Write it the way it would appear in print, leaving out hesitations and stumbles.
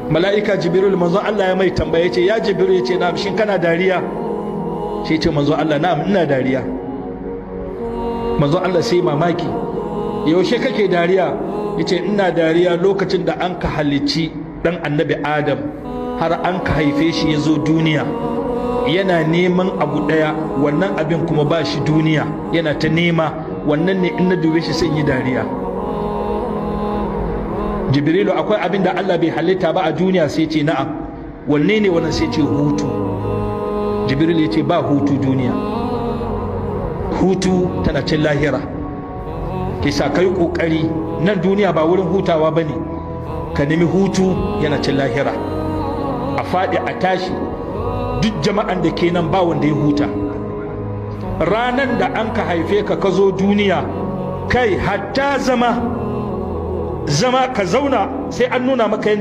Mala'ika Jibril, manzon Allah ya mai tambaya, ce, "Ya Jibril," ya ce, "Na'am, shin kana dariya?" Shi ce, "Manzon Allah, na'am, ina dariya." Manzon Allah sai mamaki, "Yaushe kake dariya?" Yace, "Ina dariya lokacin da an ka halicci dan Annabi Adam, har an ka haife shi, ya zo duniya, yana neman abu daya, wannan abin kuma ba shi duniya, yana ta nema. Wannan ne in na dube shi sai yi dariya." "Jibrilu, akwai abin da Allah bai halitta ba a duniya?" Sai ce, "Na'am." "Wanne ne wannan?" Sai ce, "Hutu." Jibril ya ce, "Ba hutu duniya, hutu tana cin lahira. Ke sa kai kokari, nan duniya ba wurin hutawa bane, ka nemi hutu yana cin lahira." A faɗi a tashi, duk jama'an da ke nan ba wanda ya huta. Ranan da an ka haife ka, ka zo duniya, kai hatta zama, zama ka zauna, sai an nuna maka yadda